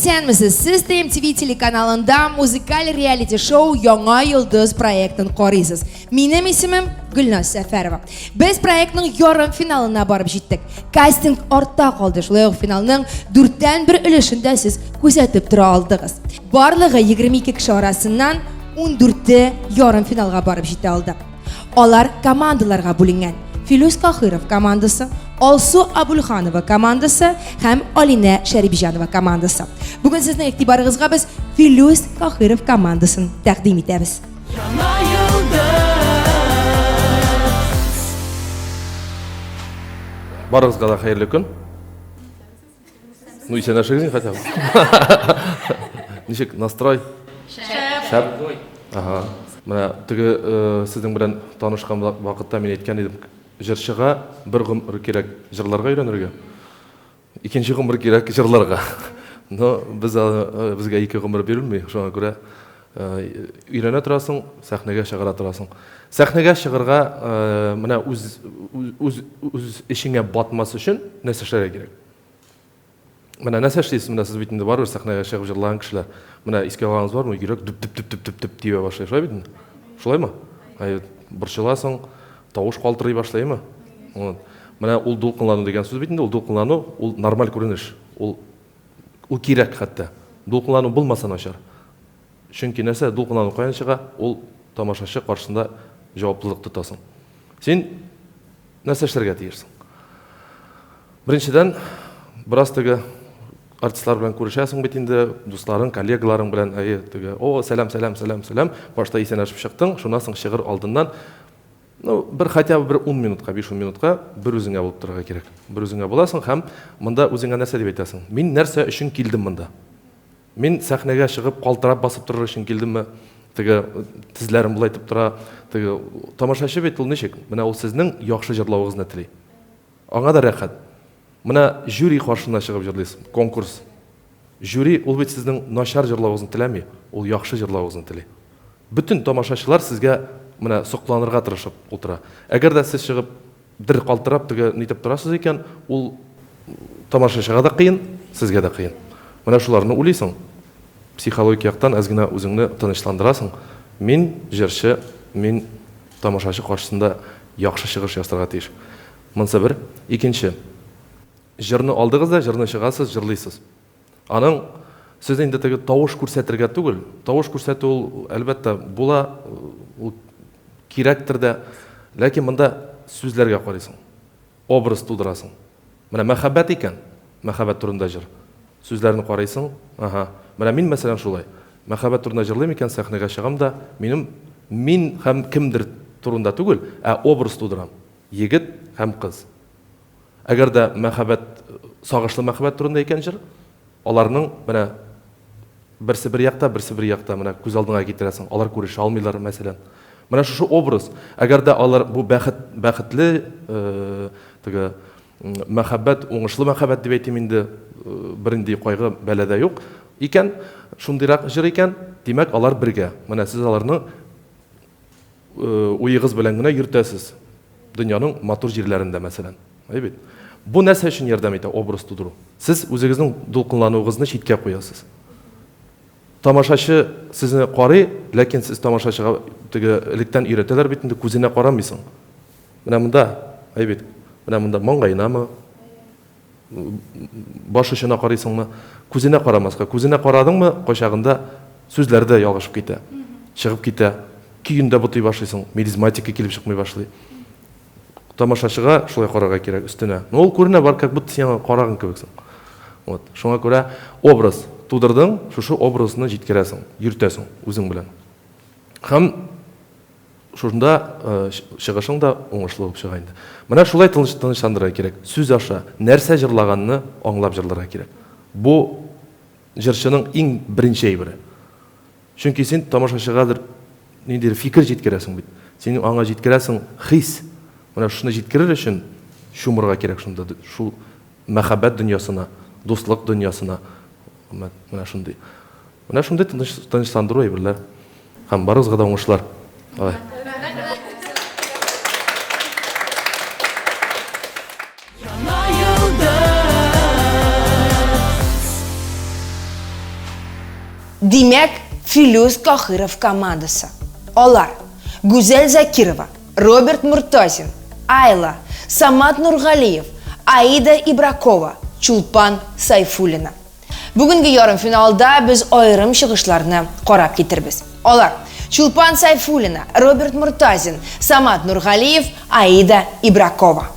Исәнмесез! Сез ТМТВ телеканалында музыкаль реалити-шоу Яңа йолдыз проектын карыйсыз. Минем исемем Гөлназ Сәфәрова. Без проектның ярым финалына барып җиттек. Кастинг артта калды. Шулай ук финалның дүрттән бер өлешен дә сез күзәтеп тора алдыгыз. Барлыгы 22 кеше арасыннан 14-е ярым финалга барып җитә алды. Алар командаларга бүленгән. Филүс Кахиров командасы, Алсу Абульханова командасы һәм Алинә Шәрипҗанова командасы. Бүген сезнең игътибарыгызга без Филүс Кахиров командасын тәкъдим итәбез. Яңа Барыгызга да хәерле көн. Ну, исәнләшегез инде хотя бы. Ничек, настрой? Шәп. Шәп. Ага. Менә теге э, сезнең белән танышкан вакытта мин әйткән идем, җырчыга бер гомер кирәк җырларга өйрәнергә. Икенче гомер кирәк җырларга. Но без э, безгә ике гомер бирелми, шуңа күрә э, өйрәнә торасың, сәхнәгә чыгара торасың. Сәхнәгә чыгарга менә үз үз үз эшеңә батмас өчен нәрсә эшләргә кирәк? Менә нәрсә эшлисез? Менә сез бит инде барыбер сәхнәгә чыгып җырлаган кешеләр. Менә искә алганыгыз бармы? Йөрәк дөп-дөп-дөп-дөп-дөп тибә башлый. Шулай бит инде? Шулаймы? Әйе, борчыласың, тавыш калтырый башлыймы? Вот. Менә ул дулкынлану дигән сүз бит инде, ул дулкынлану, ул нормаль күренеш. Ул ул кирәк хәтта. Дулкынлану булмаса начар. Чөнки нәрсә, дулкынлану каян чыга? Ул тамашачы каршында җаваплылык тотасың. Син нәрсә эшләргә тиешсең? Беренчедән, бераз теге артистлар белән күрешәсең бит инде, дусларың, коллегаларың белән, әйе, теге, о, сәлам, сәлам, сәлам, сәлам, башта исәнләшеп чыктың, шуннан соң чыгыр алдыннан, ну, бер хотя бы бер 10 минутка, 5-10 минутка бер үзеңә булып торырга кирәк. Бер үзеңә буласың һәм монда үзеңә нәрсә дип әйтәсең? Мин нәрсә өчен килдем монда? Мин сәхнәгә чыгып калтырап басып торыр өчен килдемме? Теге тезләрем болай итеп тора. Теге тамашачы бит ул ничек? Менә ул сезнең яхшы җырлавыгызны тели. Аңа да рәхәт. Менә жюри каршына чыгып җырлыйсыз, конкурс. Жюри ул бит сезнең начар җырлавыгызны теләми, ул яхшы җырлавыгызны тели. Бөтен тамашачылар сезгә менә сокланырга тырышып утыра. Әгәр дә сез чыгып дер калтырап теге нитеп торасыз икән, ул тамашачыга да кыен, сезгә дә кыен. Менә шуларны уйлыйсың, психологик яктан әз генә үзеңне тынычландырасың. Мин җырчы, мин тамашачы каршысында яхшы чыгыш ясарга тиеш. Монсы бер. Икенче. Җырны алдыгыз да, җырны чыгасыз, җырлыйсыз. Аның сез инде теге тавыш күрсәтергә түгел. Тавыш күрсәтү ул, әлбәттә, була, ул кирәктер дә. Ләкин монда сүзләргә карыйсың. Образ тудырасың. Менә мәхәббәт икән, мәхәббәт турында җыр. Сүзләрне карыйсың, ага. Менә мин, мәсәлән, шулай. Мәхәббәт турында җырлыйм икән, сәхнәгә чыгам да, минем мин һәм кемдер турында түгел, ә образ тудырам. Егет һәм кыз. Әгәр дә мәхәббәт, сагышлы мәхәббәт турында икән җыр, аларның менә берсе бер якта, берсе бер якта, менә күз алдыңа китерәсең, алар күрешә алмыйлар, мәсәлән. Менә шушы образ, әгәр дә алар бу бәхет, бәхетле, э, теге мәхәббәт, уңышлы мәхәббәт дип әйтим инде, э, бернинди кайгы, бәла дә юк икән, шундыйрак җыр икән, димәк, алар бергә. Менә сез аларны уегыз белән генә йөртәсез. Дөньяның матур җирләрендә, мәсәлән. Әйе бит? Бу нәрсә өчен ярдәм итә образ тудыру? Сез үзегезнең дулкынлануыгызны читкә куясыз. Тамашачы сезне карый, ләкин сез тамашачыга теге электән өйрәтәләр бит инде, күзенә карамыйсың. Менә монда, әйе бит? Менә монда маңгаенамы, Баш очына карыйсыңмы? Күзенә карамаска. Күзенә карадыңмы, кайчагында сүзләр дә ялгышып китә. Чыгып китә. Көен дә бутый башлыйсың, мелизматика килеп чыкмый башлый. Тамашачыга шулай карарга кирәк, өстенә. Но ул күренә бар, как будто син аңа караган кебексең. Вот. Шуңа күрә образ тудырдың, шушы образны җиткерәсең, йөртәсең үзең белән. Һәм Шунда чыгышың да уңышлы булып чыга инде. Менә шулай тынычландырырга кирәк. Сүз аша нәрсә җырлаганны аңлап җырларга кирәк. Бу җырчының иң беренче әйбере. Чөнки син тамашачыгадыр ниндидер фикер җиткерәсең бит. Син аңа җиткерәсең хис. Менә шуны җиткерер өчен чумырга кирәк шунда, шул мәхәббәт дөньясына, дуслык дөньясына. Менә шундый. Менә шундый тынычландыру әйберләр. Һәм барыгызга да уңышлар. Давай. Димәк, Филүс Каһиров командасы. Алар, Гүзәл Закирова, Роберт Мортазин, Айла, Самат Нургалиев, Аида Ибракова, Чулпан Сайфуллина. Бүгенге ярымфиналда без аерым чыгышларны карап китербез. Алар, Чулпан Сайфуллина, Роберт Мортазин, Самат Нургалиев, Аида Ибракова.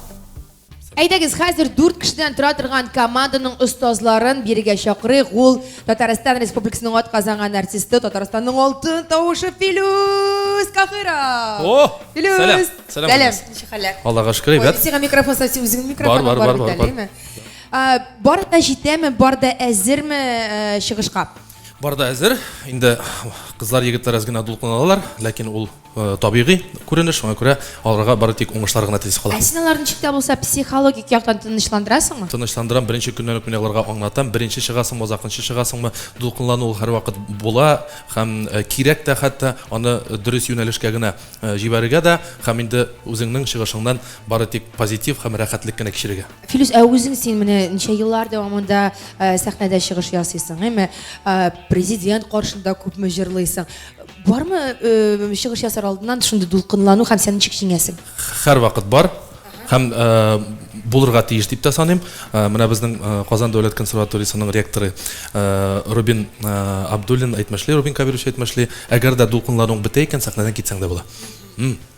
Әйдәгез, хәзер дүрт кешедән тора торган команданың остазларын бирегә чакырыйк. Ул Татарстан Республикасының атказанган артисты, Татарстанның алтын тавышы Филүс Каһиров. О! Филүс! Сәлам! Сәлам, Сәлам! Гөлназ. Ничек хәлләр? Аллага шөкер, әйбәт. Ой, сиңа микрофон сәсен үзеңнең микрофоның Бар, бар, бар бар, бит бар, әле, әйме? Бар да җитәме, бар да әзерме чыгышка? Бар да әзер. Инде кызлар, егетләр әз генә дулкынланалар, ләкин ул табигый күренеш, шуңа күрә аларга бары тик уңышлар гына телисе кала. Ә син аларны ничек тә булса психологик яктан тынычландырасыңмы? Тынычландырам, беренче көннән үк мин аларга аңлатам, беренче чыгасыңмы, азакынчы чыгасыңмы, дулкынлану ул һәрвакыт була һәм кирәк тә хәтта аны дөрес юнәлешкә генә җибәрергә дә һәм инде үзеңнең чыгышыңнан бары тик позитив һәм рәхәтлек кенә кичерергә. Филүс, ә үзең син менә ничә еллар дәвамында сәхнәдә чыгыш ясыйсың, әйме? Президент каршында күпме җырлыйсың. Бармы чыгыш ясар алдыннан шундый дулкынлану һәм сен ничек җиңәсең? Һәрвакыт бар һәм булырга тиеш дип тә саныйм. Менә безнең Казан дәүләт консерваториясенең ректоры Рубин Абдуллин әйтмешли, Рубин Кабирович әйтмешли, әгәр дә дулкынлануың бетә икән, сәхнәдән китсәң дә була.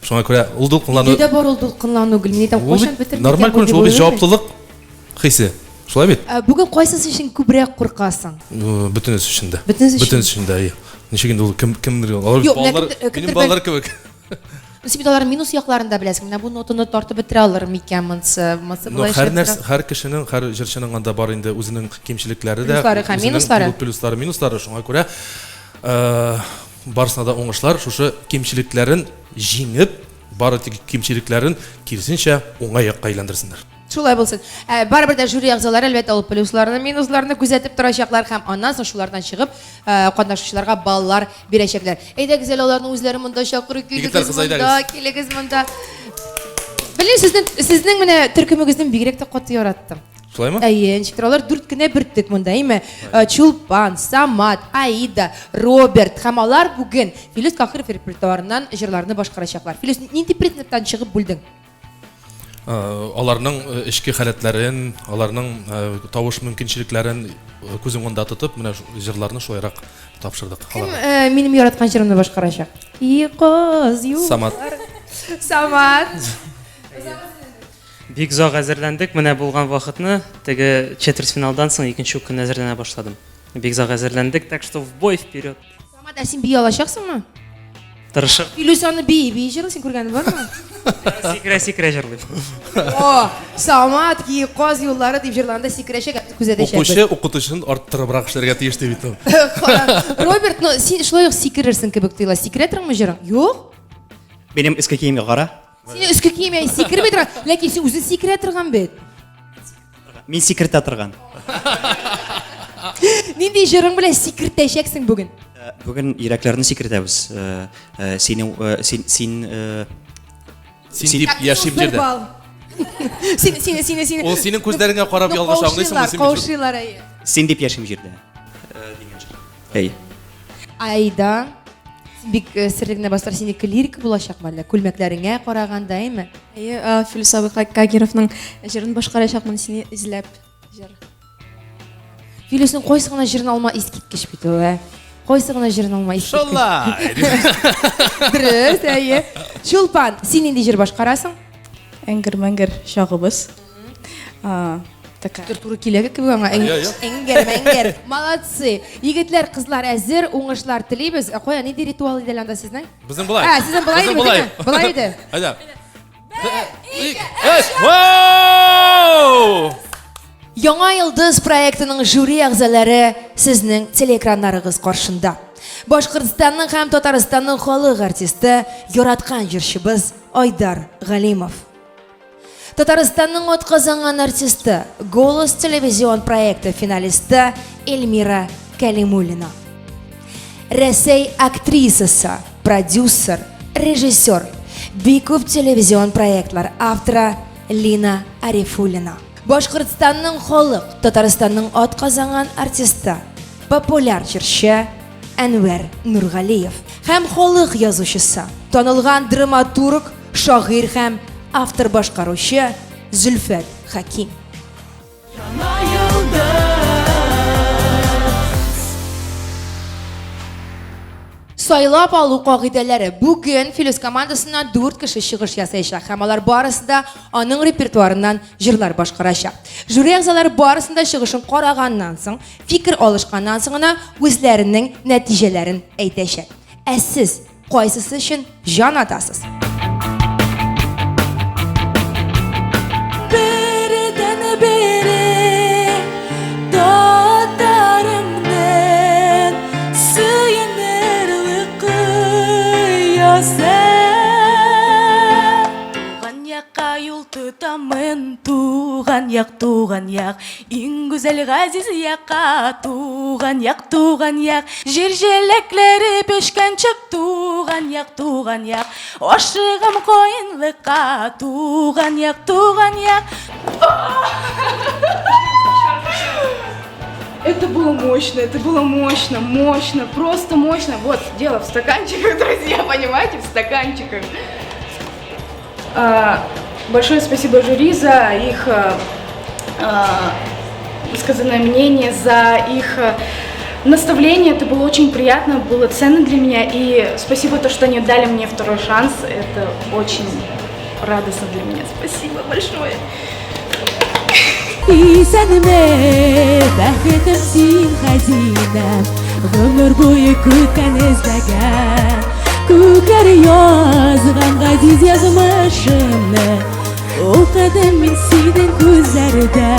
Шуңа күрә ул дулкынлану Нидә бар ул дулкынлану, Гөл? Мин әйтәм, кайчан бетер микән Нормаль бу күренеш, дип ул бит уйлыйм. җаваплылык хисе. Шулай бит? Ә, Бүген кайсысы өчен күбрәк куркасың? Бөтенесе өчен дә. Бөтенесе өчен? Бөтенесе өчен дә, әйе. Ничек инде ул кем кемдер ул? Алар бит Юк, менә балалар, кемдер- минем кемдер балалар кебек. Ну, син бит аларның минус якларын да беләсең. Менә бу нотаны тартып бетерә алыр микән монысы? Монысы Ну, болай һәр эшләп нәрсә, тора. һәр кешенең, һәр җырчының анда бар инде үзенең кимчелекләре дә, Плюслары һәм үзенең минуслары. Плюслары, минуслары. Шуңа күрә барысына да уңышлар, шушы кимчелекләрен җиңеп, бары тик кимчелекләрен киресенчә уңай якка әйләндерсеннәр. Шулай булсын. Ә, барыбер дә жюри әгъзалары әлбәттә ул плюсларны, минусларны күзәтеп торачаклар һәм аннан соң шулардан чыгып ә, катнашучыларга баллар бирәчәкләр. Әйдәгез әле аларны үзләре монда чакырыйк, Егетләр, килегез кыз, монда, әйдәгез. килегез монда. Белмим, сезнең сезнең менә төркемегезне бигрәк тә каты яраттым. Шулаймы? Әйе, ничектер алар дүрт кенә бөртек монда, әйме? Э, Чулпан, Самат, Аида, Роберт һәм алар бүген Филүс Каһиров репертуарыннан җырларны башкарачаклар. Филүс, нинди принциптан чыгып бүлдең? Э, аларның э, эчке халәтләрен, аларның тавыш мөмкинчелекләрен күз уңында тотып, менә җырларны шулайрак тапшырдык. Кем минем яраткан җырымны башкарачак? И кыз, юк. Самат. Самат. Бик озак әзерләндек, менә булган вакытны, теге четвертьфиналдан соң икенче үк көн әзерләнә башладым. Бик озак әзерләндек, так что в бой вперед. Самат, ә син бии алачаксыңмы? Тырышып. Филүс аны бии, бии җырлый, син күргәнең бармы? Сикерә-сикерә җырлыйм. О, Самат, киек каз юллары дип җырлаганда сикерәчәк, ә без күзәтәчәкбез. Укучы укытучыны арттырыбрак эшләргә тиеш дип әйтәм. Кара, Роберт, ну син шулай ук сикерерсең кебек тоела. Сикерә торыңмы җырың? Юк. Минем өске киемгә кара. Син өске кием әй сикерми торган, ләкин син үзең сикерә торган бит. Мин сикертә торган. Нинди җырың белән сикертәчәксең бүген? Э, бүген йөрәкләрне сикертәбез. Э, э, сине син син син дип яшим җирдә. Син син син син. Ул синең күзләреңә карап ялгыш аңлыйсыңмы син? Каушыйлар, әйе. Син дип яшим җирдә. Дигән җыр. Әйе. Айда бик э, серле генә бастыр, синеке лирика булачакмы әллә? Күлмәкләреңә караганда, әйме? Әйе, э, Филүс абый Кагировның җырын башкарачакмын, сине эзләп җыр. Филүснең кайсы гына җырын алма искиткеч бит ул, ә? Кайсы гына җырын алма искиткеч. Шулай. Дөрес, әйе. Чулпан, син нинди җыр башкарасың? Әңгер-мәңгер чагыбыз. А, такая. Тур туры килә кебек аңа. Әңгер, мәңгер. Молодцы. Егетләр, кызлар әзер, уңышлар телибез. Ә кая нинди ритуал иде әле анда сезнең? Безнең болай. Ә, сезнең болай иде, болай. Болай иде. Әйдә. Ике, өч, вау! Яңа йолдыз проектының жюри әгъзалары сезнең телеэкраннарыгыз каршында. Башкортстанның һәм Татарстанның халык артисты, яраткан җырчыбыз Айдар Галимов. Татарстанның атказанган артисты, Голос телевизион проекты финалисты Эльмира Кәлимуллина. Рәсәй актрисасы, продюсер, режиссер, бик күп телевизион проектлар авторы Лина Арифуллина. Башкортстанның халык, Татарстанның атказанган артисты, популяр җырчы Әнвәр Нургалиев һәм халык язучысы, танылган драматург, шагыйрь һәм автор-башкаручы Зөлфәт Хәким. Сайлап алу кагыйдәләре. Бүген Филүс командасыннан дүрт кеше чыгыш ясаячак һәм алар барысы да аның репертуарыннан җырлар башкарачак. Жюри әгъзалары барысын да чыгышын караганнан соң, фикер алышканнан соң гына үзләренең нәтиҗәләрен әйтәчәк. Ә сез Кайсысы өчен җан атасыз? Бердән бере татарымның сөенерлек коясы. Туган якка юл тотамын, туган як, туган як, иң гүзәл газиз якка, туган як, туган як, җир җиләкләре пешкән чак, туган як, туган як, ашыгам каенлыкка, туган як, туган як. Это было мощно, это было мощно, мощно, просто мощно. Вот, дело в стаканчиках, друзья, понимаете, в стаканчиках. Большое спасибо жюри за их высказанное мнение, за их наставление. Это было очень приятно, было ценно для меня. И спасибо то, что они дали мне второй шанс. Это очень радостно для меня. Спасибо большое. Исәнме, бәхетем син, хәзинәм, Гомер буе көткән, эзләгән. Күкләр язган газиз язмышымны Укыдым мин синең күзләрдә.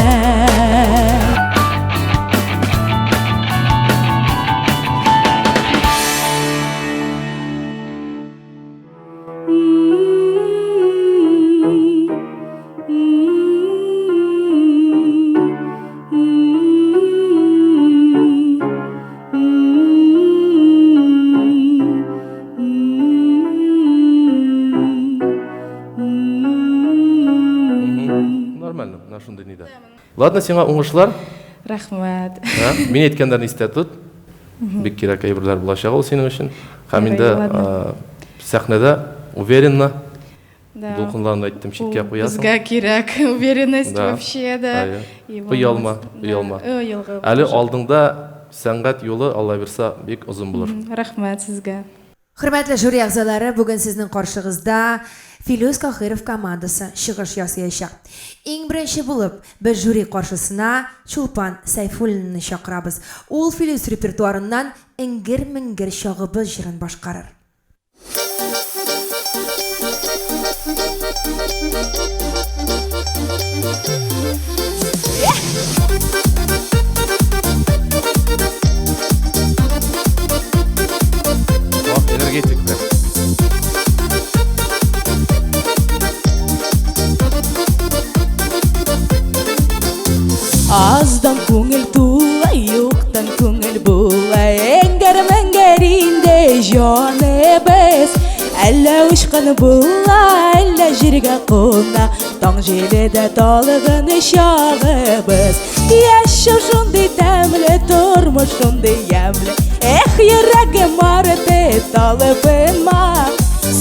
Нормально, менә шундый нидә. Ладно, сиңа уңышлар. Рәхмәт. Мин әйткәннәрне истә тот. Бик кирәк әйберләр булачак ул синең өчен. Һәм инде сәхнәдә уверенно дулкынланып әйттем, читкә куясың. Безгә кирәк уверенность вообще, да. Оялма, оялма. Әле алдыңда сәнгать юлы, Алла бирса, бик озын булыр. Рәхмәт сезгә. Хөрмәтле жюри әгъзалары, бүген сезнең каршыгызда Филүс Каһиров командасы чыгыш ясыячак. Иң беренче булып, без жюри каршысына Чулпан Сәйфуллинаны чакырабыз. Ул Филүс репертуарыннан Эңгер-меңгер чагыбыз җырын башкарыр. Энергетик прям. Аздан күңел тула, юктан күңел була. Эңгер-меңгер инде җаныбыз. Әллә очкан була, әллә җиргә куна. Таң җиле дә талгын чагыбыз. Яшәү шундый тәмле, тормыш шундый ямьле. Эх, йөрәгем арты, талпынма.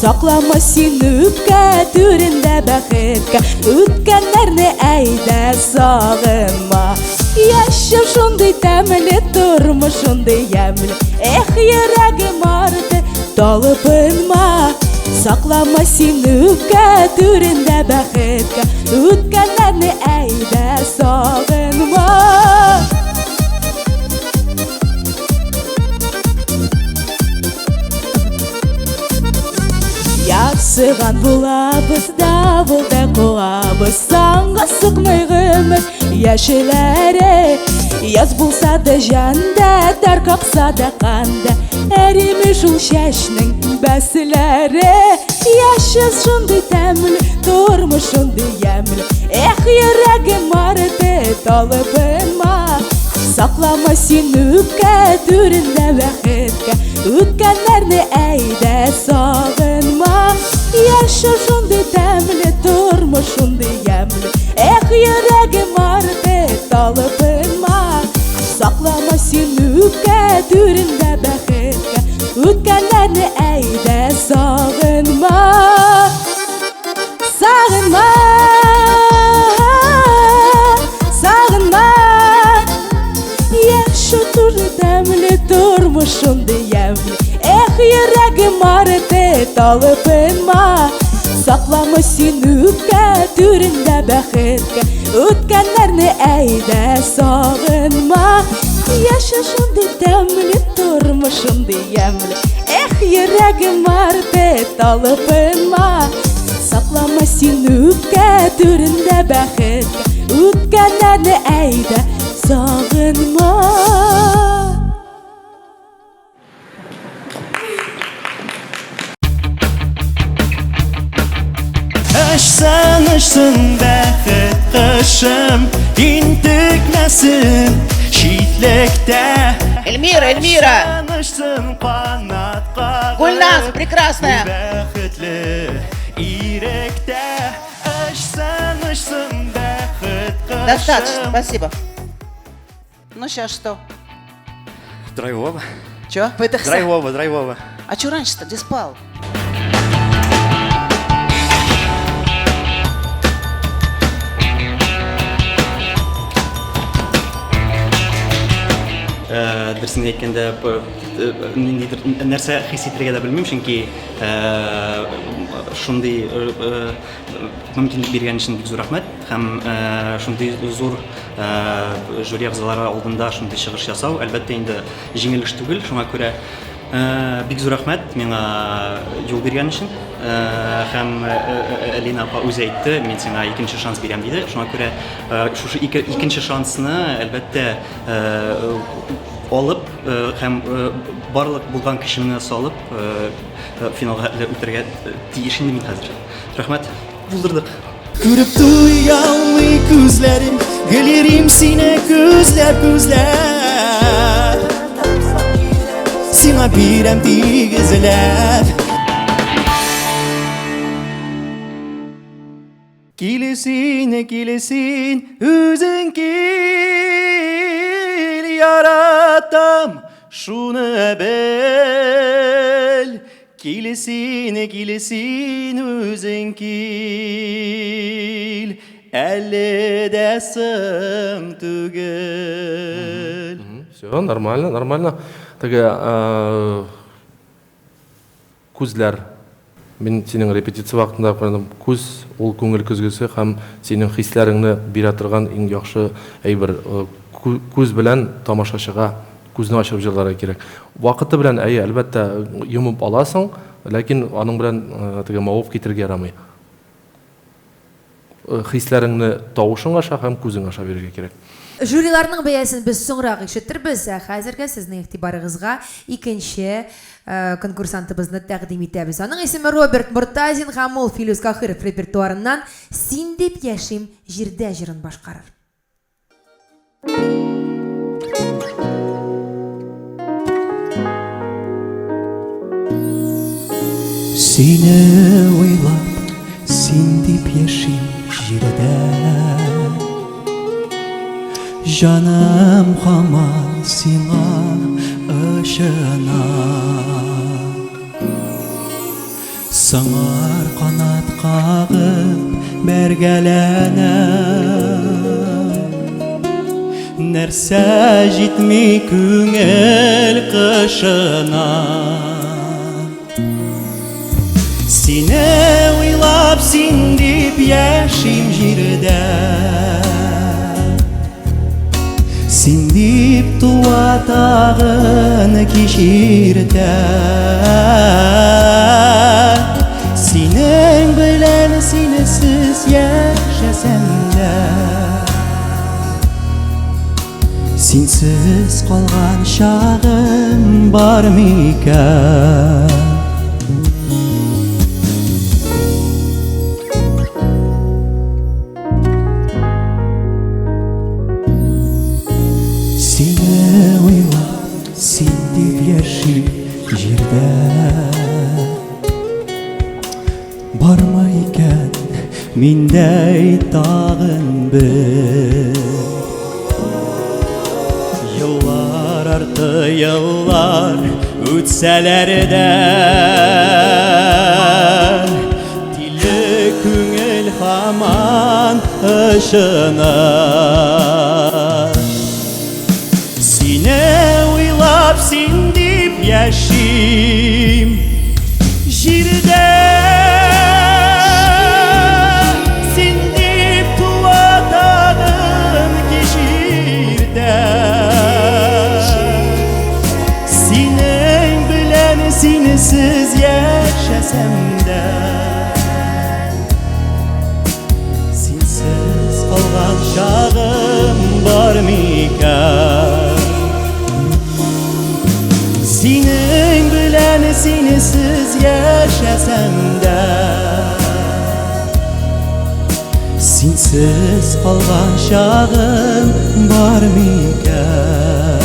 Саклама син үпкә, түрендә бәхеткә. Үткәннәрне әйдә сагынма. Яшәү шундый тәмле, тормыш шундый ямьле. Эх, йөрәгем арты, талпынма. Саклама син үпкә, түрендә бәхеткә. Үткәннәрне әйдә сагынма. Ярсыган булабыз, давылда куабыз, Санга сыкмый гомер яшеләре. Яз булса да җанда, тәр какса да канда, Әрими шул чәчнең бәсләре. Яшәс шундый тәмле, тормыш шундый ямьле. Эх, йөрәгем арты, талпынма. Саклама син үпкә, түрендә бәхеткә. Үткәннәрне әйдә сагынма. Яшәү шундый тәмле, тормыш шундый ямьле. Эх, йөрәгем арты, талпынма. Саклама син үпкә, түрендә бәхеткә. талпынма. Саклама син үпкә түрендә бәхеткә, үткәннәрне әйдә сагынма. Яшә шундый тәмле, тормыш шундый ямьле. Эх, йөрәгем арты талпынма. Саклама син үпкә түрендә бәхеткә, үткәннәрне әйдә сагынма. Очсын, очсын бәхет кошым, интекмәсен читлектә. Эльмира, Эльмира! Очсын, очсын канат кагып. Гульназ, прекрасная! Бәхетле иректә. Очсын, очсын бәхет кошым. Достаточно, спасибо. Ну, сейчас что? Драйвово. Че? Выдохся. Драйвово, драйвово. А что раньше-то? Где спал? Дөресен әйткәндә, ниндидер нәрсә хис итәргә дә белмим, чөнки шундый мөмкинлек биргән өчен бик зур рәхмәт һәм шундый зур жюри әгъзалары алдында шундый чыгыш ясау, әлбәттә инде, җиңел эш түгел, шуңа күрә бик зур рәхмәт миңа юл биргән өчен. Һәм Лина апа үзе әйтте, мин сиңа икенче шанс бирәм диде. Шуңа күрә шушы икенче шансны, әлбәттә, алып һәм барлык булган көчемне салып финалга үтәргә тиеш инде мин хәзер. Рәхмәт, булдырдык. Күреп туя алмый күзләрем, гел йөрим сине күзләп, күзләп. Сиңа бирәм тигезләп. Кил син, кил син, үзең кил, яратам, шуны бел. Кил син, кил син, үзең кил, әле дә соң түгел. Все, нормально, нормально. Теге күзләр. Мин синең репетиция вакытында карадым. Күз ул күңел көзгесе һәм синең хисләреңне бирә торган иң яхшы әйбер. Күз белән тамашачыга күзне ачып җырларга кирәк. Вакыты белән, әйе, әлбәттә, йомып аласың, ләкин аның белән теге мавыгып китәргә ярамый. Хисләреңне тавышың аша һәм күзең аша бирергә кирәк. Жюриларның бәясен без соңрак ишетербез, ә хәзергә сезнең игътибарыгызга икенче конкурсантыбызны тәкъдим итәбез. Аның исеме Роберт Мортазин һәм ул Филүс Каһиров репертуарыннан «Син дип яшим җирдә» җырын башкарыр. Сине уйлап, син дип яшим җирдә. Җаным һаман сиңа ышана. Сыңар канат кагып бәргәләнә. Нәрсә җитми күңел кошына. Сине уйлап, син дип яшим җирдә. Син дип туа тагын кич иртә. Синең белән синсез яшәсәм дә. Синсез калган чагым бар микән? Сине уйлап, син дип яшим җирдә. Бармы икән миндәй тагын бер? Еллар арты еллар үтсәләр дә, тиле күңел һаман ышана. Сине уйлап, син дип яшим җирдә. синсез яшәсәм дә Синсез калган чагым бар микән Синең белән синсез яшәсәм дә Синсез калган чагым бар микән?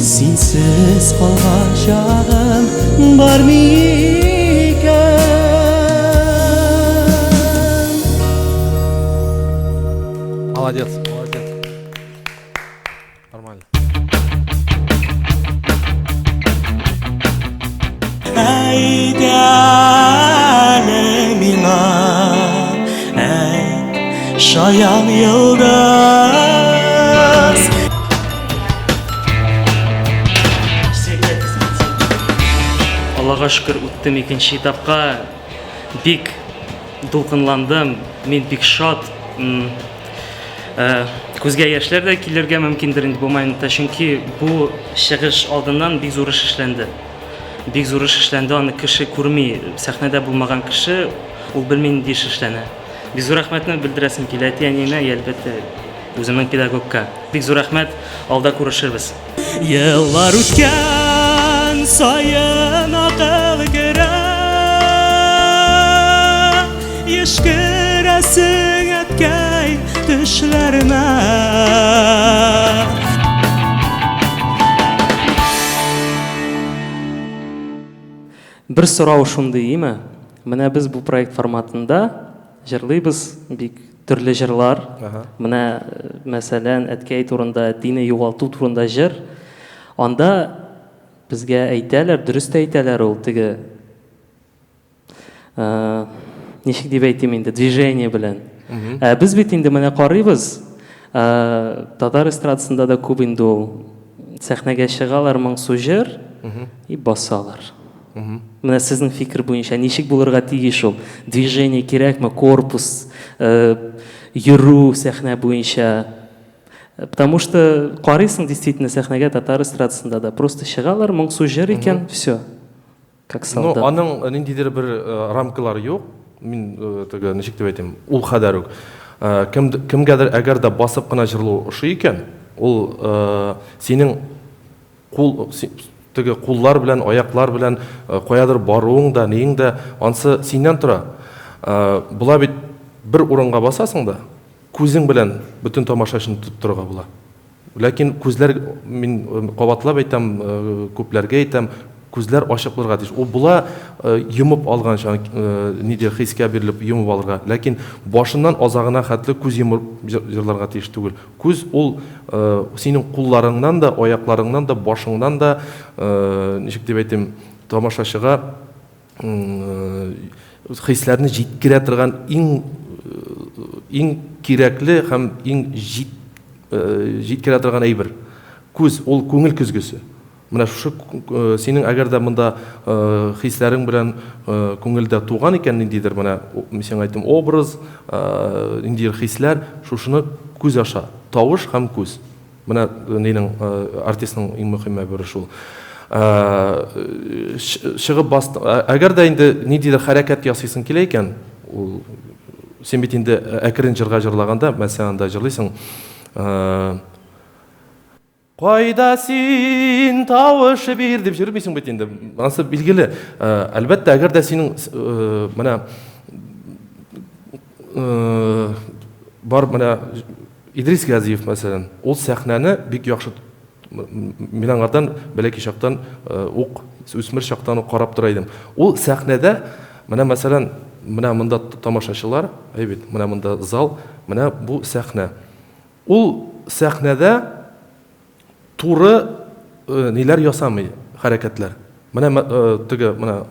Синсез калган чагым бар микән? Молодец, молодец. Нормально. Әйт әле миңа, әйт, шаян йолдыз. Аллага шөкер, үттем икенче этапка. Бик дулкынландым, мин бик шат. Күзгә яшьләр дә килергә мөмкиндер инде бу моментта, чөнки бу чыгыш алдыннан бик зур эш эшләнде. Бик зур эш эшләнде, аны кеше күрми, сәхнәдә булмаган кеше ул белми нинди эш эшләнә. Бик зур рәхмәтне белдерәсем килә әти-әниемә, и әлбәттә, үземнең педагогка. Бик зур рәхмәт, алда күрешербез. Еллар үткән саен акыл керә, Еш керәсең, әткәй, төшләремә. Бер сорау шундый, име? Менә без бу проект форматында җырлыйбыз бик төрле җырлар. Менә, мәсәлән, әткәй турында, әтине югалту турында җыр. Анда безгә әйтәләр, дөрес тә әйтәләр ул теге ничек дип әйтим инде, движение белән. Ә без бит инде менә карыйбыз, татар эстрадасында да күп инде ул. Сәхнәгә чыгалар моңсу җыр и басалар. Менә сезнең фикер буенча ничек булырга тиеш ул? Движение кирәкме, корпус, йөрү сәхнә буенча? Потому что карыйсың действительно сәхнәгә татар эстрадасында да просто чыгалар, моңсу җыр икән, все. Как Ну, солдат. аның ниндидер бер рамкалары юк. Мин теге ничек дип әйтим, ул кадәр үк. Кем кемгәдер әгәр дә басып кына җырлау ошый икән, ул синең кул теге куллар белән, аяклар белән каядыр баруың да, ниең дә, ансы синнән тора. Була бит бер урынга басасың да, күзең белән бөтен тамашачыны тоттырырга була. Ләкин күзләр, мин кабатлап әйтәм, күпләргә әйтәм, күзләр ачык булырга тиеш. Ул була йомып алганча, нидер хискә бирелеп йомып алырга. Ләкин башыннан азагына хәтле күз йомып җырларга тиеш түгел. Күз ул синең кулларыңнан да, аякларыңнан да, башыңнан да, ничек дип әйтим, тамашачыга хисләрне җиткерә торган иң иң кирәкле һәм иң җит, җиткерә торган әйбер. Күз ул күңел көзгесе. Менә шушы синең әгәр дә монда хисләрең белән күңелдә туган икән ниндидер менә мин сиңа әйттем образ, ниндидер хисләр, шушыны күз аша, тавыш һәм күз. Менә нинең артистның иң мөһим әйбере шул. Чыгып бас, әгәр дә инде ниндидер хәрәкәт ясыйсың килә икән, ул син бит инде әкрен җырга җырлаганда, мәсәлән, анда җырлыйсың, Кайда син, тавыш бир дип җырмыйсың бит инде. Анысы билгеле. Әлбәттә, әгәр дә синең менә бар менә Идрис Газиев, мәсәлән, ул сәхнәне бик яхшы мин аңардан бәләкәй чактан ук, үсмер чактан ук карап тора идем. Ул сәхнәдә, менә мәсәлән, менә монда тамашачылар, әй бит, менә монда зал, менә бу сәхнә. Ул сәхнәдә туры ниләр ясамый, хәрәкәтләр. Менә теге, менә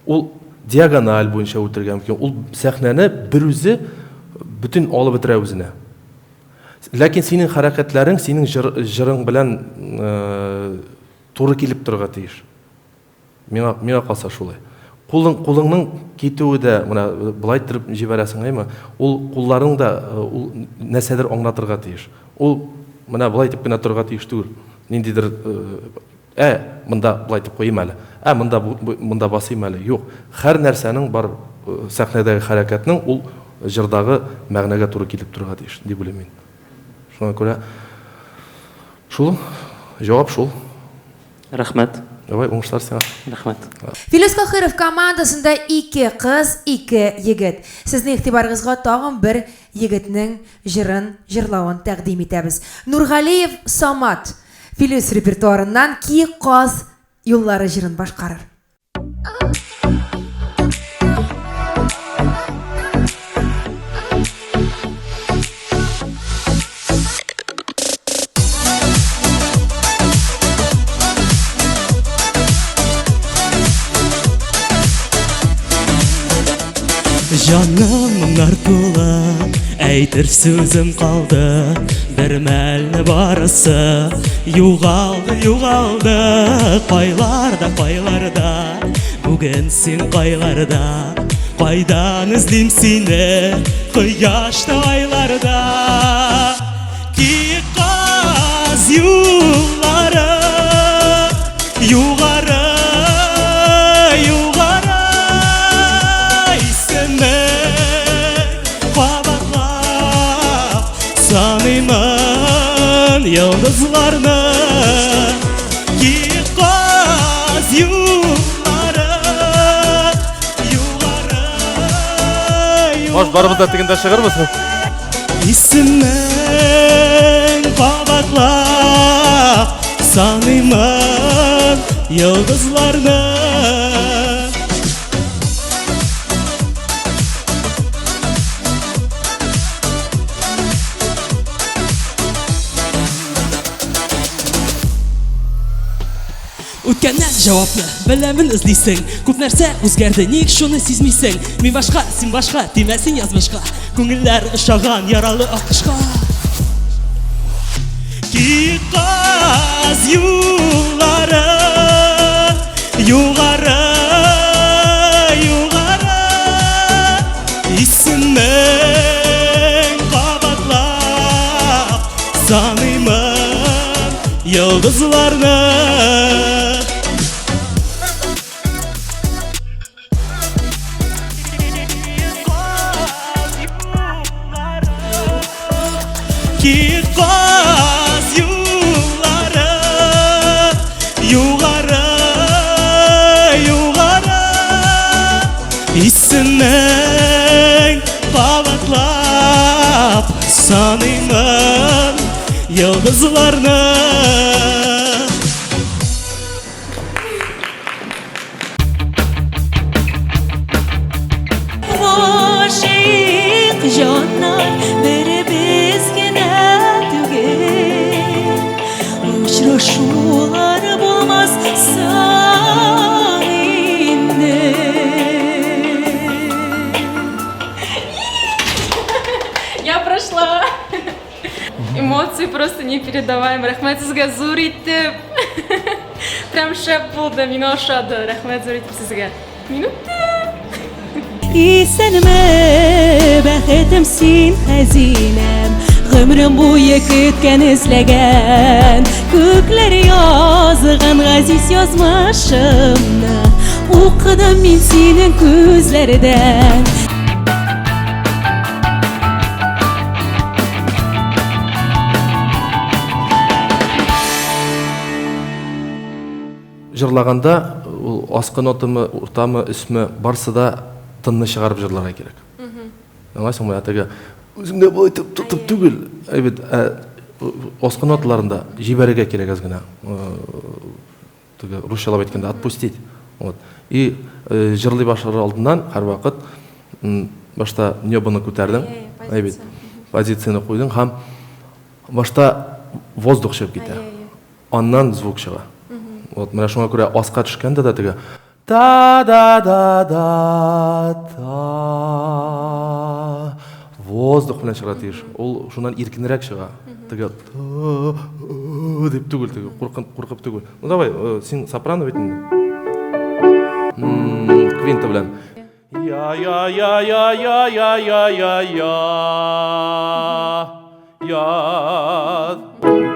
ул диагональ буенча үтергә мөмкин. Ул сәхнәне берүзе бөтен алып бетерә үзенә. Ләкин синең хәрәкәтләрең, синең җыр, җырың белән туры килеп торырга тиеш. Миңа, миңа калса шулай. Кулың, кулыңның китүе дә, менә болай иттереп җибәрәсең, әйме? Ул кулларың да ул нәрсәдер аңлатырга тиеш. Ул менә болай итеп кенә торырга тиеш түгел. Ниндидер. Ә, монда болай итеп куйыйм әле. Ә, монда монда басыйм әле. Юк. Һәр нәрсәнең бар сәхнәдәге хәрәкәтнең ул җырдагы мәгънәгә туры килеп торырга тиеш, дип уйлыйм мин. Шуңа күрә шул, җавап шул. Рәхмәт. Давай, уңышлар сиңа. Рәхмәт. Филүс Каһиров командасында ике кыз, ике егет. Сезнең игътибарыгызга тагын бер егетнең җырын җырлавын тәкъдим итәбез. Нургалиев Самат Филүс репертуарыннан Киек каз юллары җырын башкарыр. Җаным моңнар тулы, әйтер сүзем калды. Бер мәлне барысы югалды, югалды. Кайларда, кайларда, бүген син кайларда? Кайдан эзлим сине, кояшта, айларда? Киек каз юллары югары, югары, исемең кабатлап саныймын йолдызларны. Киек каз юллары югары. Может, барыбыз да тегендә чыгарбыз? Исемең кабатлап саныймын йолдызларны. Үткәннән җавапны беләмен эзлисең. Күп нәрсә үзгәрде, ник шуны сизмисең? Мин башка, син башка, тимәсен язмышка. Күңелләр ошаган яралы аккошка. Киек каз юллары югары, югары, исемең кабатлап саныймын йолдызларны. Киек каз юллары югары, югары, исемең кабатлап саныймын йолдызларны. Гашыйк җаннар беребез генә түгел, Очрашулар булмас соң инде. Я прошла. Эмоции просто непередаваем. Рәхмәт сезгә зур итеп. Прям шәп булды, миңа ошады. Рәхмәт зур итеп сезгә. Мин үттем. Исәнме, бәхетем син, хәзинәм, Гомерем буе көткән, эзләгән, Күкләр язган газиз язмышымны Укыдым мин синең күзләрдән. Җырлаганда ул аскы нотамы, уртамы, өсме, барсы да тынны чыгарып җырларга кирәк. Аңлайсыңмы? Ә теге үзеңдә болай итеп тотып түгел, әйбәт, ә аскы ноталарында җибәрергә кирәк әз генә. Теге русчалап әйткәндә отпустить. Вот. И җырлый башлар алдыннан һәрвакыт башта небоны күтәрдең, әйбәт, позицияне куйдың һәм башта воздух чыгып китә. Аннан звук чыга. Вот менә шуңа күрә аска төшкәндә дә теге та да да да та воздух белән чыгарга тиеш. Ул шуннан иркенрәк чыга. Теге та дип түгел, теге куркып, куркып түгел. Ну давай, син сопрано бит инде. Квинта белән. Я я я я я я я я я я.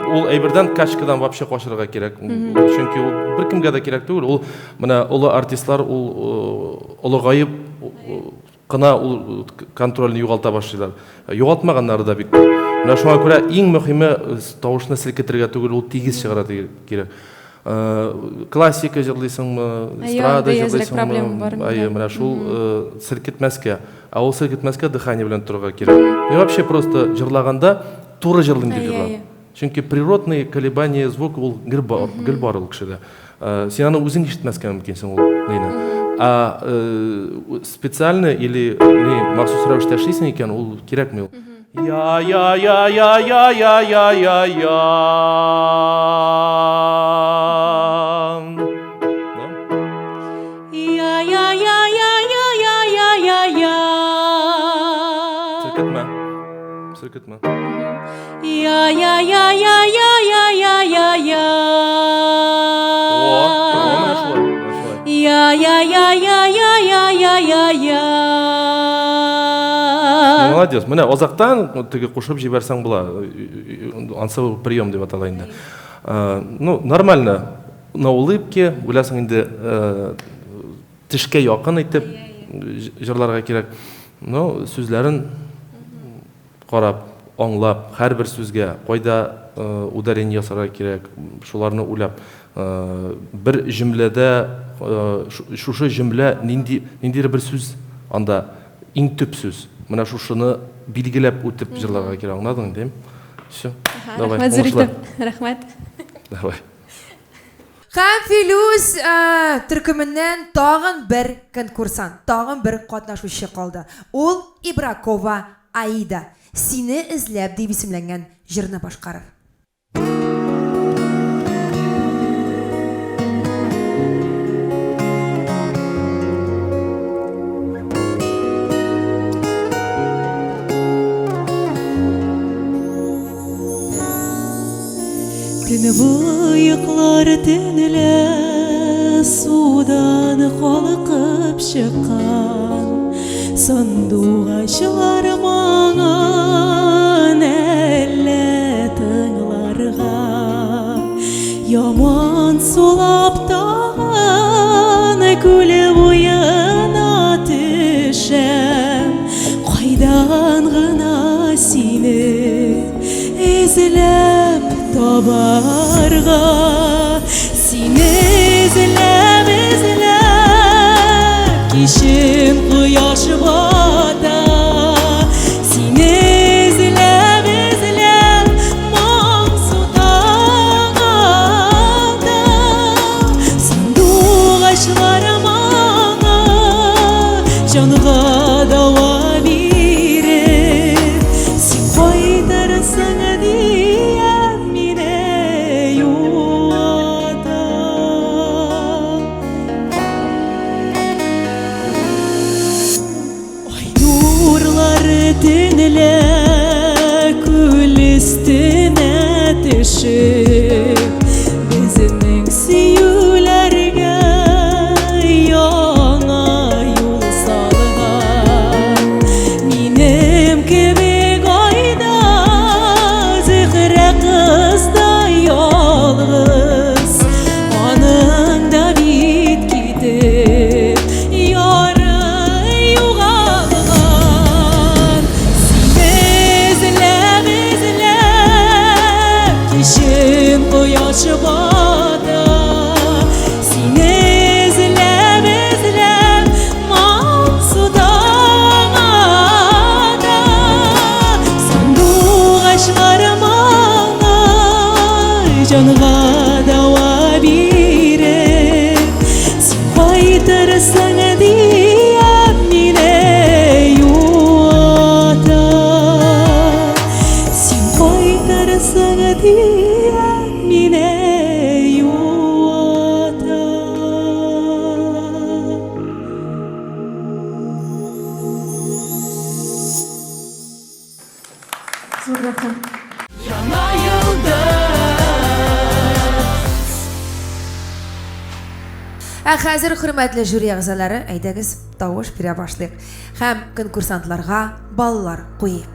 Ул Ул әйбердән качкадан вообще качырга кирәк. Чөнки ул беркемгә дә кирәк түгел. Ул менә олы артистлар ул олыгаеп кына ул контрольне югалта башлыйлар. Югалтмаганнары да бик күп. Менә шуңа күрә иң мөһиме тавышны селкетергә түгел, ул тигез чыгарга кирәк. Классика җырлыйсыңмы, эстрада җырлыйсыңмы, әйе, менә шул селкетмәскә. Ә ул селкетмәскә дыхание белән торырга кирәк. Мин вообще просто җырлаганда туры җырлыйм дип җырлам. Чөнки природный колебание звука ул гел бар, гел бар ул кешедә. Син аны үзең ишетмәскә мөмкинсең ул нейне. А специально или не махсус рәвештә эшлисең икән, ул кирәкми ул. Я я я я я я я я я. Я я я я я я я я я. Селкетмә. Селкетмә. Я я я я я я я я я. О, о, менә шулай, менә шулай. Я я я я я я я я я. Молодец. Менә азактан теге кушып җибәрсәң була. Ансы прием дип атала инде. Ну, нормально. На улыбке, беләсең инде, тешкә якын итеп җырларга кирәк. Но сүзләрен карап, аңлап, һәрбер сүзгә кайда ударение ясарга кирәк, шуларны уйлап, бер җөмләдә шушы җөмлә нинди ниндидер бер сүз анда иң төп сүз. Менә шушыны билгеләп үтеп җырларга кирәк, аңладың инде? Все. Давай. Рәхмәт зур итеп. Рәхмәт. Давай. Һәм Филүс төркеменнән тагын бер конкурсант, тагын бер катнашучы калды. Ул Ибракова Аида. Сине эзләп дип исемләнгән җырны башкарыр. Төнбоеклар төнлә судан калкып чыккан Сандугачлар моңын әллә тыңларга Яман сулап тагын күл буена төшәм Кайдан гына сине эзләп табарга Сине эзләп эзләп кичен кояш бата Сине эзләп эзләп моңсу таң ата Сандугачлар моңы җанга дәва биреп Син кайтырсың диеп мине юата. Ай нурлары төнлә күл өстенә төшеп, безнең сөюләргә яңа юл салган. Минем кебек айда Зөһрә кыз да ялгыз, аның да бит китеп яры югалган. Сине эзләп эзләп кичен кояш бата, сине эзләп эзләп моңсу таң ата. Сандугачлар моңы җанга дәва биреп, син кайтырсың диеп мине юата. Син кайтырсың диеп мине юата. Зур рәхмәт. Яңа йолдыз. Ә хәзер, хөрмәтле жюри әгъзалары, әйдәгез, тавыш бирә башлыйк һәм конкурсантларга баллар куйыйк.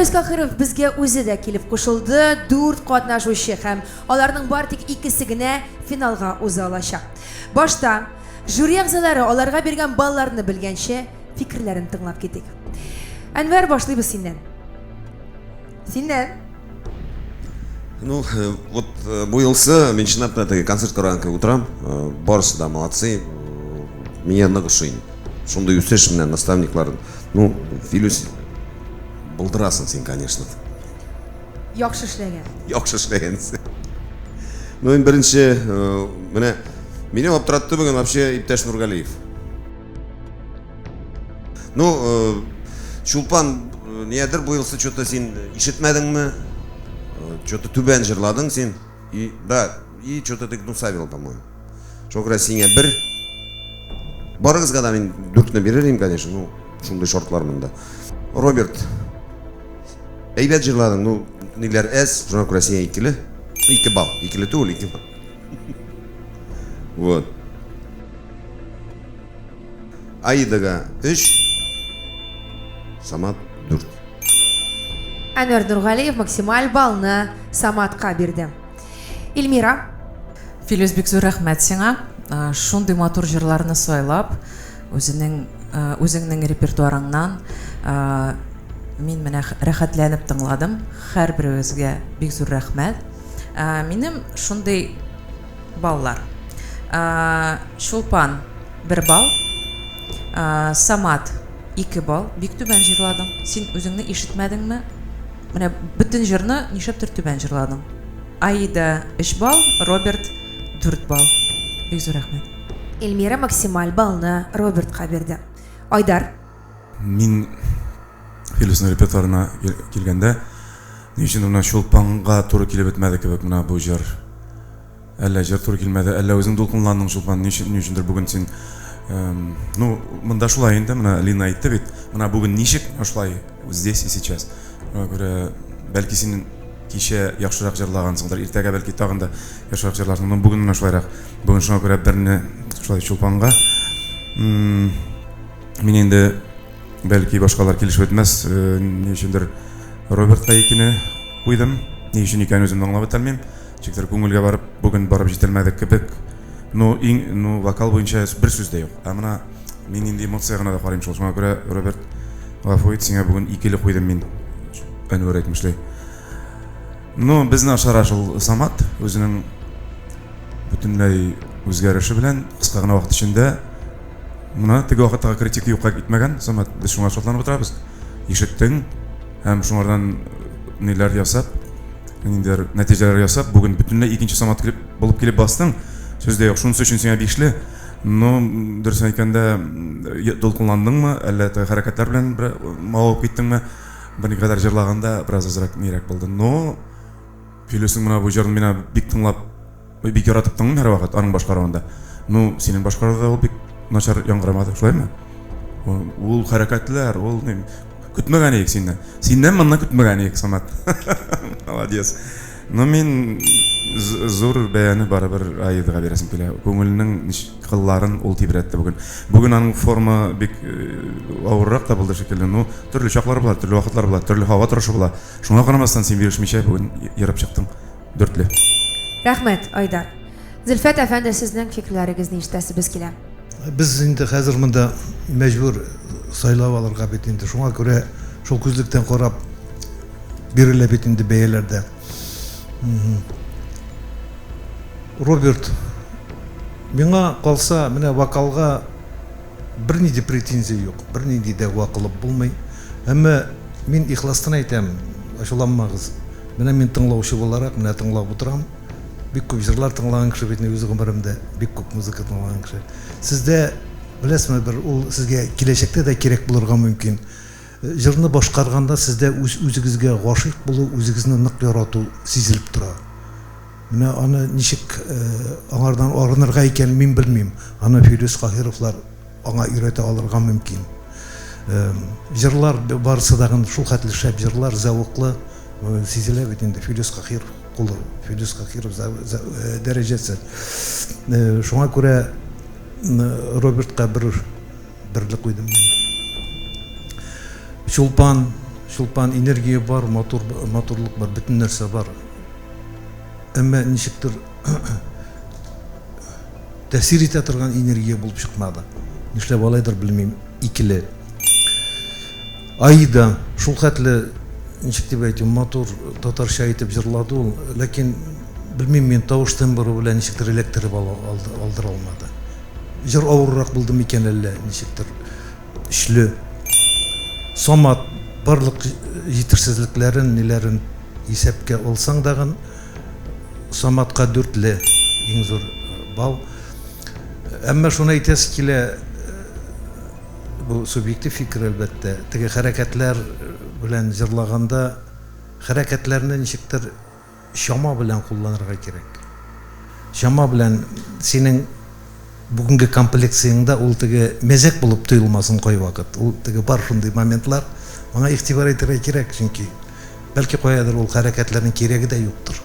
Филүс Каһиров безгә үзе дә килеп кушылды. Дүрт катнашучы һәм аларның бар тик икесе генә финалга уза алачак. Башта жюри әгъзалары аларга биргән балларны белгәнче фикерләрен тыңлап китик. Әнвәр, башлыйбыз синнән. Синнән. Ну, э, вот э, бу елсы мин чынлап та теге концерт караган кебек утырам. Э, барысы да молодцы. Миңа нык ошый. Шундый үсеш менә наставниклар. Ну, Филүс, булдырасың син, конечно. Яхшы эшләгән. Яхшы эшләгәнсең. Ну, иң беренче, менә мине аптыратты бүген вообще иптәш Нургалиев. Ну, э, Чулпан, э, ниядер бу елсы что-то син ишетмәдеңме? Э, что-то түбән җырладың син. И, да, и что-то ты гнусавил, по-моему. Шуңа күрә сиңа бер. Барыгызга да мин дүртне бирер идем, конечно, ну, шундый шартлар монда. Роберт, әйбәт җырладың, ну, ниләр әз, шуңа күрә сиңа икеле. Ике балл, икеле түгел, ике балл. Вот. Аидага өч, Самат дүрт. Әнвәр Нургалиев максималь баллны Саматка бирде. Эльмира. Филүс, бик зур рәхмәт сиңа. Шундый матур җырларны сайлап, үзенең үзеңнең репертуарыңнан мин менә рәхәтләнеп тыңладым. Һәрберебезгә бик зур рәхмәт. Минем шундый баллар. Чулпан бер балл. Самат ике балл. Бик түбән җырладың. Син үзеңне ишетмәдеңме? Менә бөтен җырны нишләптер түбән җырладың. Аида 3 балл, Роберт 4 балл. Бик зур рәхмәт. Эльмира максималь баллны Робертка бирде. Айдар. Мин Филүснең репертуарына килгәндә, ни өчен менә Чулпанга туры килеп бетмәде кебек менә бу җыр. Әллә җыр туры килмәде, әллә үзең дулкынландың, Чулпан, ни өчен, ни өчендер бүген син ну, монда шулай инде, менә Лина әйтте бит, менә бүген ничек, шулай, здесь и сейчас. Шуңа күрә, бәлки син кичә яхшырак җырлагансыңдыр, иртәгә бәлки тагын да яхшырак җырларсың. Но бүген менә шулайрак. Бүген шуңа күрә берне шулай Чулпанга. Мин инде бәлки башкалар килешеп бетмәс, э, ни өчендер Робертка икене куйдым. Ни өчен икәнен үзем дә аңлап бетермим. Ничектер күңелгә барып, бүген барып җитәлмәдек кебек. Ну, иң, ну, вокал буенча бер сүз дә юк. Ә менә мин инде эмоция гына да карыйм шул. Шуңа күрә, Роберт, гафу ит, сиңа бүген икеле куйдым мин. Әнвәр әйтмешли. Ну, безне ашара шул Самат үзенең бөтенләй үзгәреше белән кыска гына вакыт эчендә менә теге вакыттагы критика юкка китмәгән, Самат, без шуңа шатланып утырабыз. Ишеттең һәм шуңардан ниләр ясап, ниндидер нәтиҗәләр ясап, бүген бөтенләй икенче Самат килеп, булып килеп бастың. Сүз дә юк, шунысы өчен сиңа бишле. Но, дөресен әйткәндә, дулкынландыңмы, әллә теге хәрәкәтләр белән бер мавыгып киттеңме? Берникадәр җырлаганда бераз азрак нирәк булды. Но Филүснең менә бу җырын мин бик тыңлап, бик яратып тыңлыйм һәрвакыт аның башкаруында. Ну, синең башкаруда ул бик начар яңгырамады, шулаймы? Ул хәрәкәтләр, ул ни, көтмәгән идек синнән. Синнән моннан көтмәгән идек, Самат. Молодец. Но мин зур бәяне барыбер Аидага бирәсем килә. Күңеленең кылларын ул тибрәтте бүген. Бүген аның форма бик авыррак та булды шикелле. Ну, төрле чаклар була, төрле вакытлар була, төрле һава торышы була. Шуңа карамастан, син бирешмичә бүген ерып чыктың. Дүртле. Рәхмәт, Айдар. Зөлфәт әфәнде, сезнең фикерләрегезне ишетәсебез килә. Без инде хәзер монда мәҗбүр сайлап алырга бит инде. Шуңа күрә шул күзлектән карап бирелә бит инде бәяләр дә. Роберт, миңа калса, менә вокалга Бернинди претензия юк, бернинди дәгъва кылып булмый. Әмма мин ихластан әйтәм, ачуланмагыз. Менә мин тыңлаучы буларак, менә тыңлап утырам. Бик күп җырлар тыңлаган кеше бит мин үз гомеремдә, бик күп музыка тыңлаган кеше. Сездә, беләсезме, бер ул сезгә киләчәктә дә кирәк булырга мөмкин. Җырны башкарганда сездә үз-үзегезгә гашыйк булу, үзегезне нык ярату сизелеп тора. Менә аны ничек аңардан арынырга икән, мин белмим. Аны Филүс Каһировлар аңа өйрәтә алырга мөмкин. Җырлар барысы да шул хәтле шәп җырлар, зәвыклы, сизелә бит инде Филүс Каһиров кулы, Филүс Каһиров дәрәҗәсе. Шуңа күрә Робертка бер берле куйдым мин. Чулпан, Чулпан, энергия бар, матур, матурлык бар, бөтен нәрсә бар. Әмма ничектер тәэсир итә торган энергия булып чыкмады. Нишләп алайдыр, белмим, икеле. Аида шул хәтле, ничек дип әйтим, матур татарча итеп җырлады ул, ләкин белмим мин, тавыш тембры белән ничектер эләктереп алдыра алмады. Җыр авыррак булды микән әллә, ничектер өчле. Самат барлык җитешсезлекләрен, ниләрен исәпкә алсаң дагын, Саматка дүртле иң зур балл. Әмма шуны әйтәсе килә, бу субъектив фикер, әлбәттә, теге хәрәкәтләр белән җырлаганда хәрәкәтләрне ничектер чама белән кулланырга кирәк. Чама белән, синең бүгенге комплекцияңдә ул теге мәзәк булып тоелмасын кайвакыт. Ул теге бар шундый моментлар, моңа игътибар итәргә кирәк, чөнки бәлки каядыр ул хәрәкәтләрнең кирәге дә юктыр.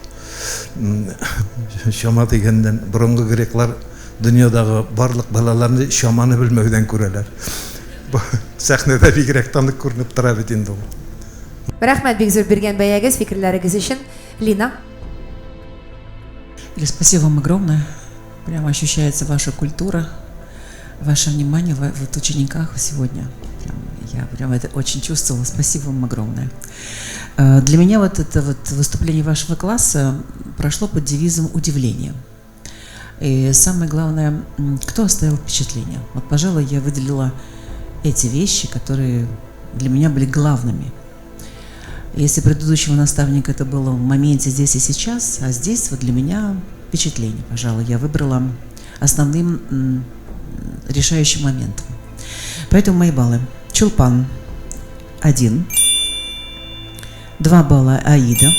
Чама дигәннән, борынгы греклар дөньядагы барлык бәлаларны чаманы белмәүдән күрәләр. Сәхнәдә бигрәк тә нык күренеп тора бит инде ул. Рәхмәт бик зур биргән бәягез, фикерләрегез өчен. Лина. Или спасибо вам огромное. Прямо ощущается ваша культура, ваше внимание в вот учениках сегодня. Прям, я прям это очень чувствовала. Спасибо вам огромное. Для меня вот это вот выступление вашего класса прошло под девизом удивления. И самое главное, кто оставил впечатление. Вот, пожалуй, я выделила эти вещи, которые для меня были главными. Если предыдущего наставника это было в моменте здесь и сейчас, а здесь вот для меня впечатление, пожалуй, я выбрала основным решающим моментом. Поэтому мои баллы. Чулпан 1, 2 балла Аида.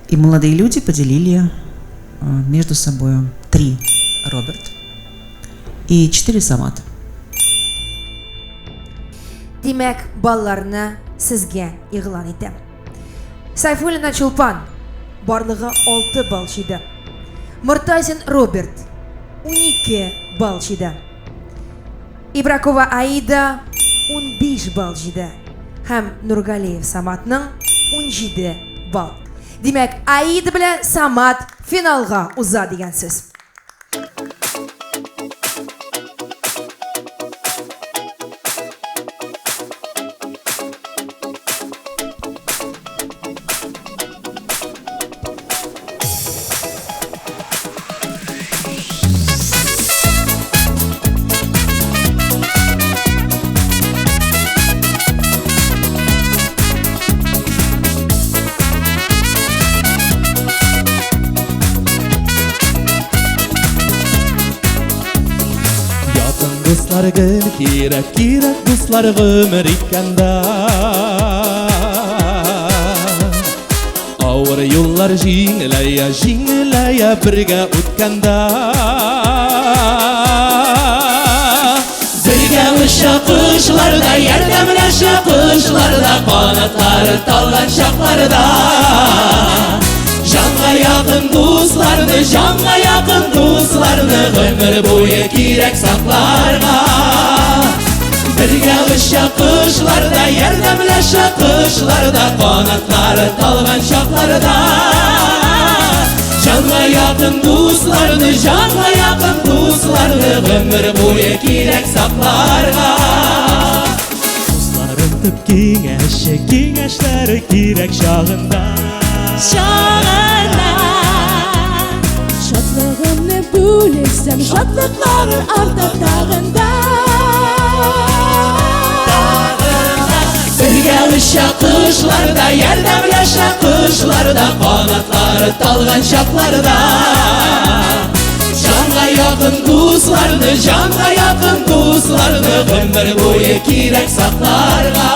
И молодые люди поделили между собой 3 Роберт и 4 Самат. Димәк, балларны сезгә игълан итәм. Сайфуллина Чулпан барлыгы 6 балл җыйды. Мортазин Роберт 12 балл җыйды. Ибракова Аида 15 балл җыйды. Һәм Нургалиев Саматның 17 балл. Димәк, Аида белән Самат финалга уза дигән сүз. Якын дуслар гел кирәк, кирәк дуслар гомер иткәндә. Авыр юллар җиңеләя, җиңеләя бергә үткәндә. Бергә оча кошларда, ярдәмләшә кошларда, канатлары талган чакларда. Җанга якын дусларны, җанга якын дусларны гомер буе кирәк сакларга. Бергә оча кошларда, ярдәмләшә кошларда, канатлары талган чакларда. Җанга якын дусларны, җанга якын дусларны гомер буе кирәк сакларга. Дусларым төп киңәше, киңәшләре кирәк чагында. Чагында шатлыгымны бүлешсәм, шатлыклары арта тагын да. Бергә оча кошларда, ярдәмләшә кошларда, канатлары талган чакларда. Җанга якын дусларны, җанга якын дусларны гомер буе кирәк сакларга.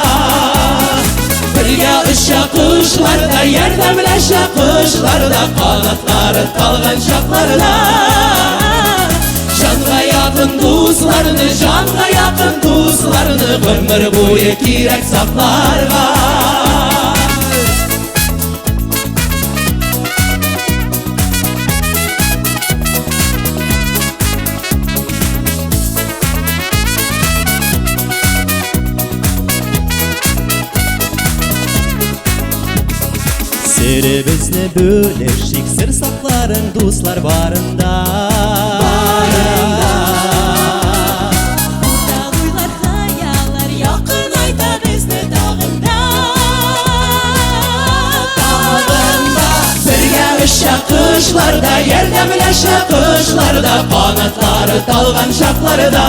Бергә оча кошларда, ярдәмләшә кошларда, канатлары талган чакларда. Җанга якын дусларны, җанга якын дусларны гомер буе кирәк сакларга. Серебезне бүлешик, сер сакларың дуслар барында. Уртак уйлар, хыяллар якынайта безне тагын да. Тагын да. Бергә оча кошлар да, ярдәмләшә кошлар да, канатлары талган чакларда.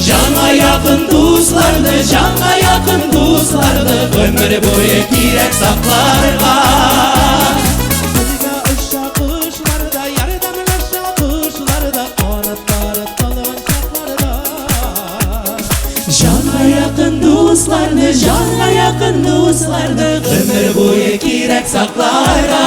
Җанга якын дусларны, җанга якын дусларны гомер буе кирәк сакларга. Бергә оча кошлар да, ярдәмләшә кошлар да, канатлары талган чакларда. Җанга якын дусларны, җанга якын дусларны гомер буе кирәк сакларга.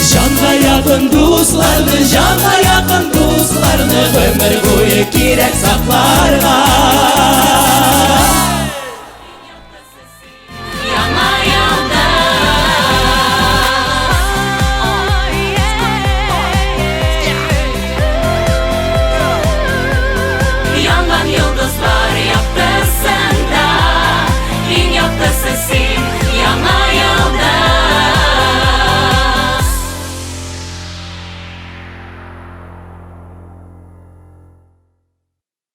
Җанга якын дусларны, җанга якын дусларны гомер буе кирәк сакларга.